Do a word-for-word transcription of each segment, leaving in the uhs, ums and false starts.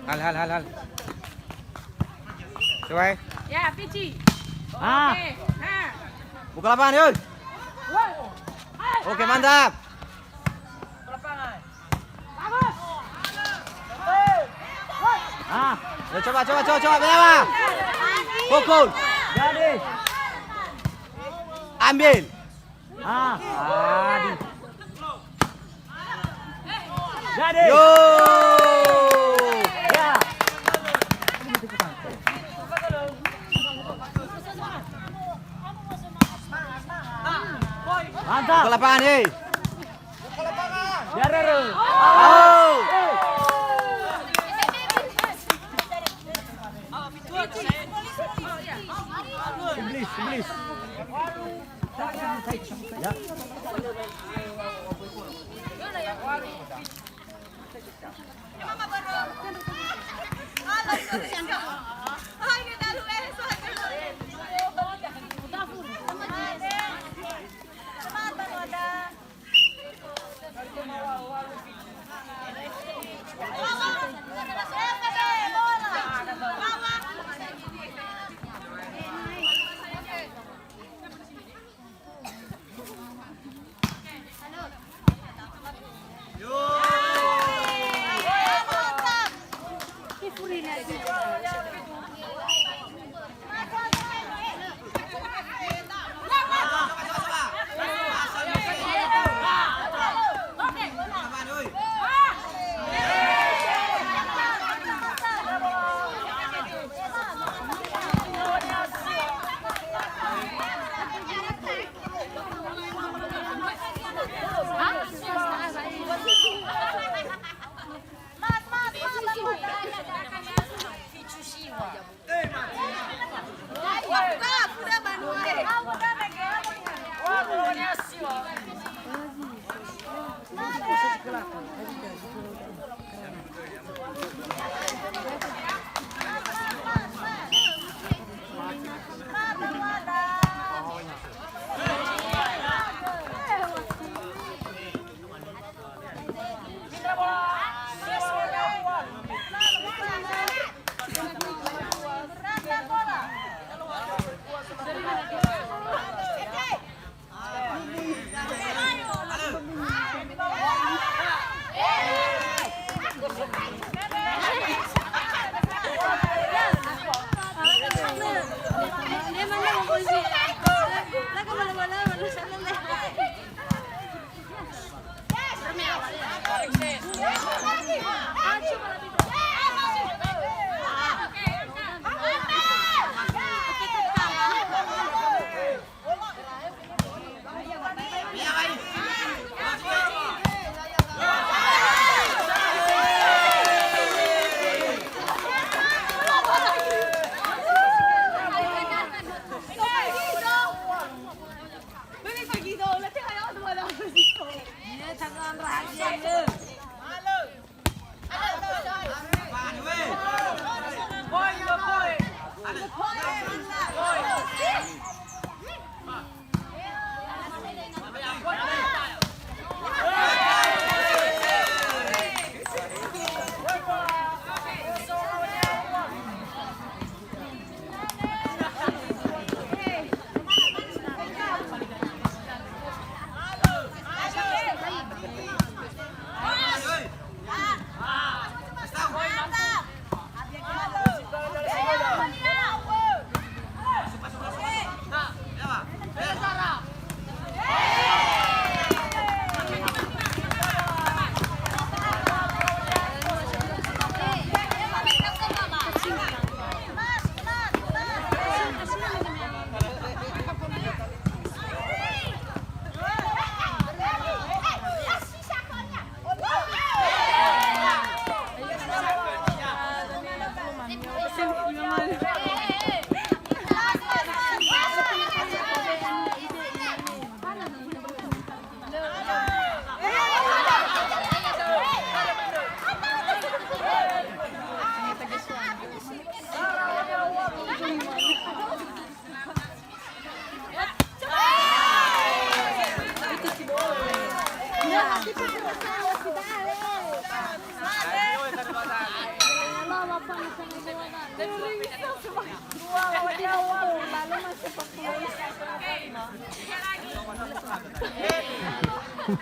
Hal, hal, hal, hal. Coba, eh. Ya, Pici. Ah. Oke. Nah. Buka lapangan, yoi. Woi. Hai. Oke, mantap. Buka lapangan. Bagus. Ah. Ya, coba, coba, coba, coba. Bela. Pukul. Jadi. Ambil. Ah, Adi. Jadi. Yo. Ya. Mantap. Buka lapangan, hei. Ya, Roro. Oh. Iblis, iblis. Ya.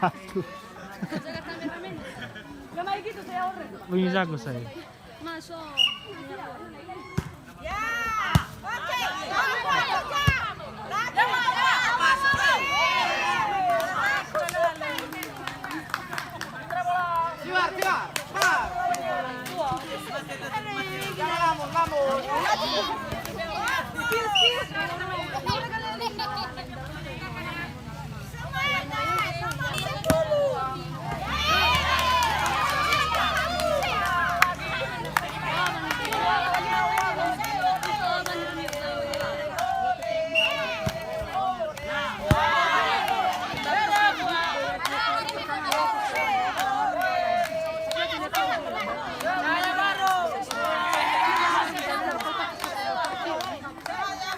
Matu. Lu jago saya. Masuk.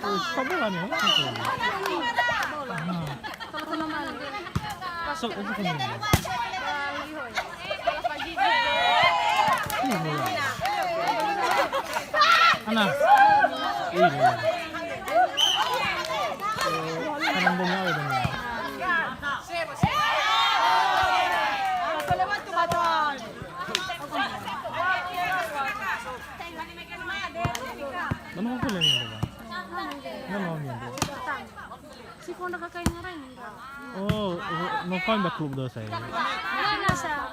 Oh, sepak bola nih, ya? So, itu kan. Ini bola. Ana. Ini bola. Kanan bola, ya, bola. Nama aku lagi yang bola. Nama aku yang bola. Si fondra kakai ngaran, Indra. Oh, no fa'ain ba klub do saya. Nah, nah, sa.